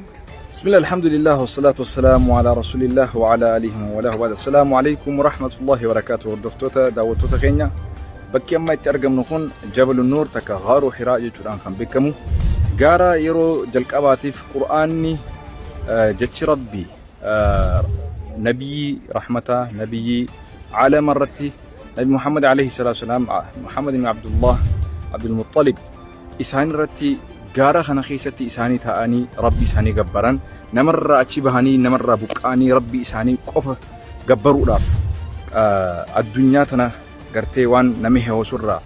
Bismillah, alhamdulillah, wassalatu wassalamu ala rasulillah wa ala alihi wa walahu ba'da. Assalaamu alaikum wa rahmatullahi wa barakatuh. Hordoftoota daawwattoota keenya, bakki amma itti argamnu kun Jabalu Nuur takka Ghaaruu Hiraa jechuudhaan kan beekamu gaara yeroo jalqabaatiif Qur'aanni, jechi Rabbi, nabiyyi rahmataa, nabiyyi aalama irratti Nabi Muhammad alayhi salatu wassalaam, Muhammad ibn Abdullah Abdul Muttalib isaan irratti gaara kana keessatti isaanii taa'anii Rabbi isaanii gabbaran, namarraa achi bahanii, namarraa buqqa'anii, Rabbi isaanii qofa gabbaruudhaaf addunyaa tana gartee waan nama heewasurraa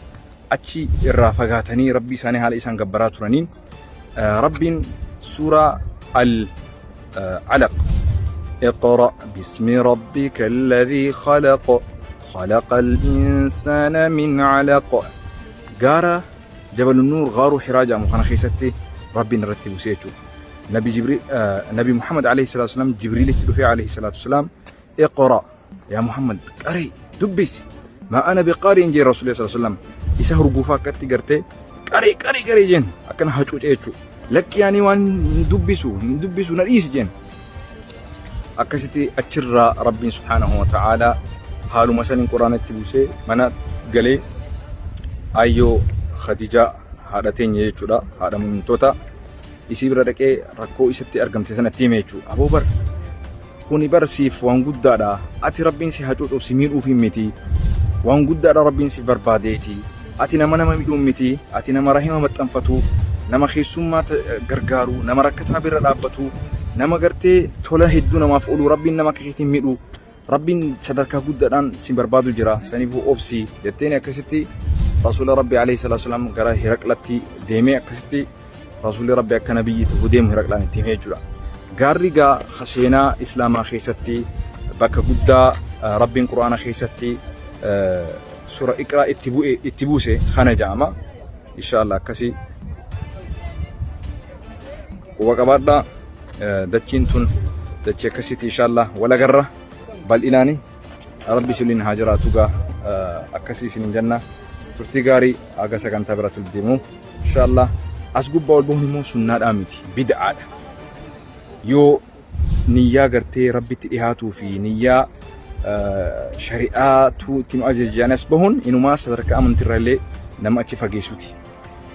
achi irraa fagaatanii Rabbi isaanii haala isaan gabbaraa turaniin Rabbiin suuraa al alaq, اقرأ باسم ربك الذي خلق، خلق الإنسان من علق، gaara Jabal Nuur Ghaaruu Hiraa jedhamu kana keessatti Rabbiin irratti buusee jechuudha. Nabi Jibriil, Nabi Muhammad alayhi salatu wasalam, Jibriilitti dhufee alayhi salatu wasalam, "Iqra yaa Muhammad, qari, dubbisi." "Ma ana biqaariin" jee Rasuulli sallallahu alayhi wasallam. Isa hurguufaa akkatti gartee "Qari, qari, qari" jeen, akkana hacuucee jechuudha. "Lakki, ani waan hin dubbisu, hin dubbisu, na dhiisi" jeen. Akkasitti achirraa Rabbiin subhaanahu wa ta'aalaa haaluma saniin Quraana itti buusee mana galee Aayyoo Khadijaa, haadha teenya jechuudha, haadha muummintoota, isii bira dhaqee rakkoo isatti argamte sanatti hime jechuudha. "Aboo bar, kuni bar siif waan guddaadha. Ati Rabbiin si hacuucuuf si miidhuuf hin miti. Waan guddaadha Rabbiin si barbaadeeti. Ati nama nama miidhuun miti. Ati nama rahima maxxanfatu, nama keessummaa gargaaru, nama rakkataa bira dhaabbatu, nama gartee tola hedduu namaaf oolu. Rabbiin nama akka keetiin miidhu. Rabbiin sadarkaa guddaadhaan si barbaadu jira. Saniifuu obsi" jetteen. Akkasitti Rasuula Rabbi alayhi salaatu wasalaam gara Hiraqlatti deemee akkasitti Rasuulli Rabbi akka nabiyyi ta'uu deemu Hiraqlaan itti himee jechuudha. Gaarri gaa seenaa Islaamaa keessatti bakka guddaa Rabbiin Qur'aana keessatti suura Iqraa itti bu'e, itti buuse kana jedhama. Inshaallah akkasii quba qabaadhaa. Dachiin tun dachii akkasiiti. Inshaallah walagarra bal'inaani. Rabbi isiniin haa jiraatu. Gaa akkasii isiniin jenna. Turtii gaarii haga sagantaa biraatti deemu. Inshaallah as gubbaa ol bahuun immoo sunnaadhaa miti, bid'aadha. Yoo niyyaa gartee Rabbitti dhihaatuu fi niyyaa shari'aatu itti nu ajajaan as bahuun inumaa sadarkaa amantiirra illee nama achi fageessuti.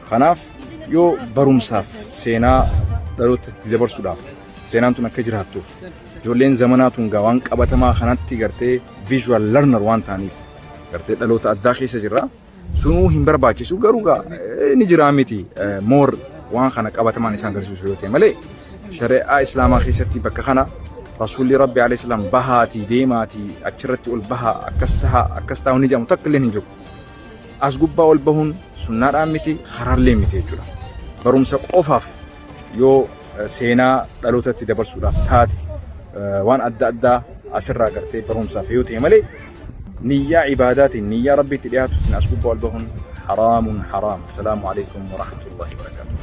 Kanaaf yoo barumsaaf, seenaa dhalootatti dabarsuudhaaf, seenaan tun akka jiraattuuf, ijoolleen zamanaa tun gaa waan qabatamaa kanatti gartee visual learner waan ta'aniif gartee dhaloota addaa keessa jirra. Sunuu hin barbaachisu, garuu gaa ni jiraa miti, more waan kana qabatamaan isaan agarsiisu yoo ta'e malee, shari'aa Islaamaa keessatti bakka kana Rasuulli Rabbi alayhi salaam bahaatii deemaatii achirratti ol bahaa, akkas tahaa, akkas taa'u ni jedhamu takka illee hin jiru. As gubbaa ol bahuun sunnaadhaan miti, karaallee miti jechuudha. Barumsa qofaaf yoo seenaa dhalootatti dabarsuudhaaf taate, waan adda addaa asirraa gartee barumsaaf yoo ta'e malee, niyyaa ibaadaatiin, niyyaa Rabbiitti dhiyaatuutiin as gubbaa ol bahuun haraamun haraam. Assalaamu alaikum wa rahmatullahi wa barakatuh.